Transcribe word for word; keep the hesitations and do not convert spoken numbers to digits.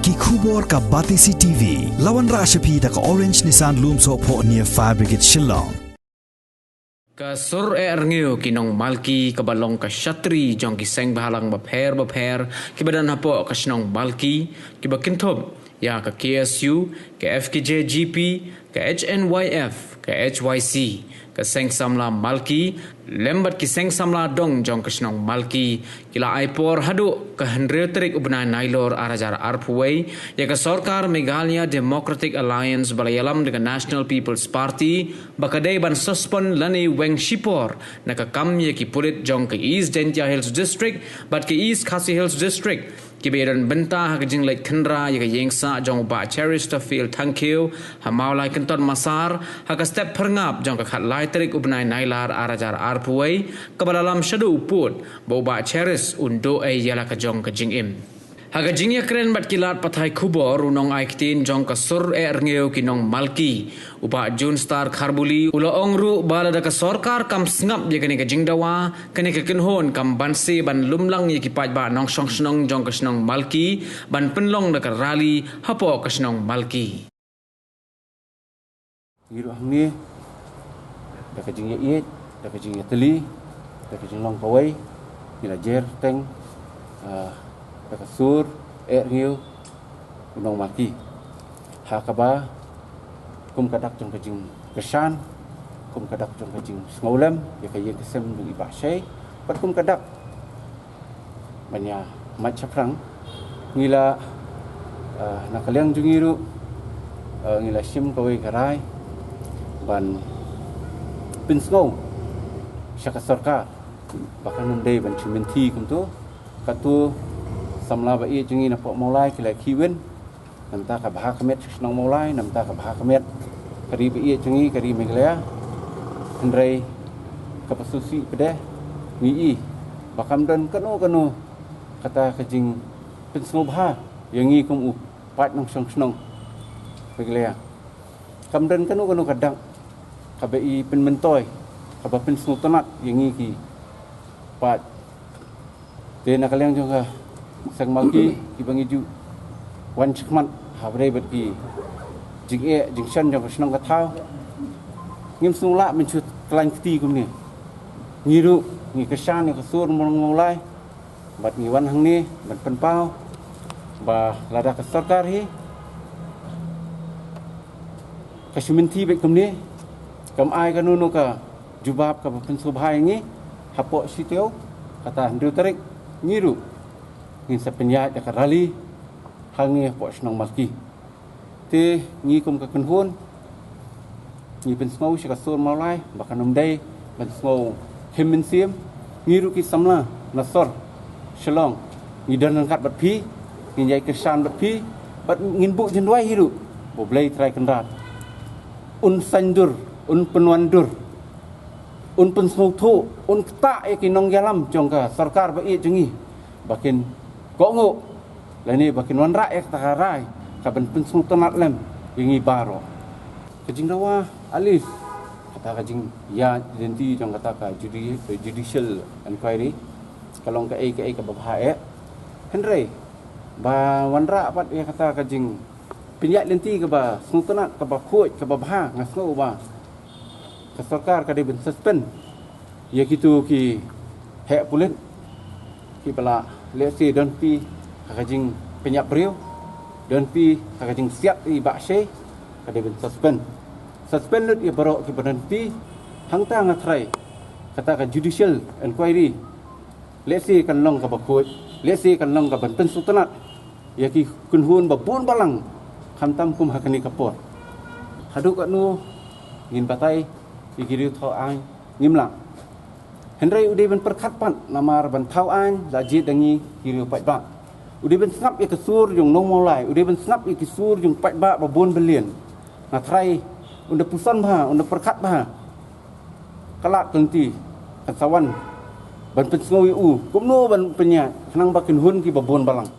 Ki khubor ka Batesi T V. La wanrah sha phi da ka Orange Nissan Lumsohphoh near Fire Brigade Shillong. Ka sur eh rngiew ki nong Malki kaba long ka shatri jong ki seng bhalang bapher bapher kiba don hapoh ka shnong Malki, kiba kynthup ïa ka K S U, ka F K J G P, ka H N Y F, ka H Y C, ka seng samla Malki, lem bad ki seng samla dong jong ka shnong Malki, ki la ai por haduh ka hynriew tarik u bnai Nailur ar hajar arphew wei ïa ka sorkar Meghalaya Democratic Alliance ba la ïalam da ka National People's Party, ba ka dei ban suspend lane weng shipor na ka kam ïa ki pulit jong ka East Jaintia Hills District bad ka East Khasi Hills District, kiba ïadon bynta ha ka jingleit khynra ïa ka ïingsah jong u Bah Cheristerfield Thangkhiew ha Mawlai Kynton Massar, ha ka step phyrngap jong ka khatlai tarik u bnai Nailur ar hajar arphew wei, kaba la lam shaduh u pud ba u Bah Cheris un duh ei ïa la ka jong ka jingim. Ha ka jingïakren bad ki lad pathai khubor, u nongai ktien jong ka sur eh rngiew ki nong Malki, u Bah Junstar Kharbuli, u la ong ruh ba lada ka sorkar kam sngap ïa kane ka jingdawa, kane ka kynhun kam banse ban lumlang ïa ki paidbah nongshong shnong jong ka shnong Malki ban pynlong da ka rally hapoh ka shnong Malki. Ngi ruh hangne, da ka jingïaieit, da ka jingïatylli, da ka jinglong kawei, ngi la jer teng, ah, da ka sur eh rngiew u nong Malki. Ha kaba kum ka dak jong ka jingkyrshan, kum ka dak jong ka jingsngewlem ïa ka ïing ka sem jong i Bah Shei, bad kum ka dak ban ïa mad shaphrang, ngi la, ah, na ka liang jong ngi ruh, ah, ngi la shim kawei ka rai ban pynsngew sha ka sorkar ba kan ym dei ban shu mynthi kumto. Katto samla ba ïeit jong ngi napoh Mawlai ki la khie win na bynta ka bha ka miat sha shnong Mawlai, na bynta ka bha ka miat ka ri ba ïeit jong ngi, ka ri Meghalaya. Hynrei kaba sngewsih pat de, ngi i ba kam don kano kano kata ka jingpynsngewbha ïa ngi kum u paid nongshong shnong Meghalaya. Kam don kano kano ka dak kaba i pynmyntoi, kaba pynsngewtynnat ïa ngi ki paid. Te na ka liang jong ka seng Malki kiba ngi ju wan shakhmat ha ba dei bad ki jingeh jingshan jong ka shnong ka thaw, ngim sngew lah mynshuh khlaiñ kti kumne. Ngi ruh ngi kyrshan ïa ka sur Mawlai bad ngi wan hangne ban pynpaw ba lada ka sorkar hi ka shu mynthi beit kumne, kam ai kano kano ka jubab kaba pynsngewbha ïa ngi hapoh shitaïew, kata hynriew tarik, ngi ruh ngin sa pynïaid da ka rally hangne hapoh shnong Malki. Te ngi kum ka kynhun ngi pynsngew sha ka sur Mawlai ba kan ym dei ban sngew khim mynsiem. Ngi ruh ki samla na sor Shillong ngi don ryngkat bad phi, ngin ïai kyrshan bad phi, bad ngin buh jingduwai hi ruh ba U Blei Trai Kynrad un saiñdur, un pynwandur, un pynsngewthuh, un ktah ïa ki nongïalam jong ka sorkar ba ïeit jong ngi ba kin kohnguh lane ba kin wanrah ïa kata ka rai kaban pynsngewtynnat lem ïa ngi baroh. Ka jingdawa, at least kata ka jingïaid lynti jong kata ka judi-, judicial inquiry ka long kaei kaei kaba bha eh. Hynrei ba wanrah pat ïa kata ka jingpynïaid lynti kaba sngewtynnat, kaba khuid, kaba bha, nga sngew ba ka sorkar ka dei ban suspend ïa kito ki heh pulit kiba la lehse don phi ha ka jingpynïap briew, don phi ha ka jingsiat i Bah Shei, ka dei ban suspend. Suspend lut ïa baroh kiba don phi. Hangta nga tharai kata ka judicial inquiry lehse kan long kaba khuid, lehse kan long kaban pynsngewtynnat ïa ki kynhun ba bun balang, khamtam kum ha kane ka por. Haduh katno ngin batai ïa ki riew thaw aiñ, ngim lah. Hynrei u dei ban pyrkhat pat namar ban thaw aiñ la jied da ngi ki riew paidbah. U dei ban sngap ïa ka sur jong nong Mawlai, u dei ban sngap ïa ki sur jong paidbah ba bun byllian. Nga tharai un da puson bha, un da pyrkhat bha. Ka lad ka lynti kan sa wan ban pynsngew ïa u kumno ban pynïaid khnang ba kin hun kiba bun balang.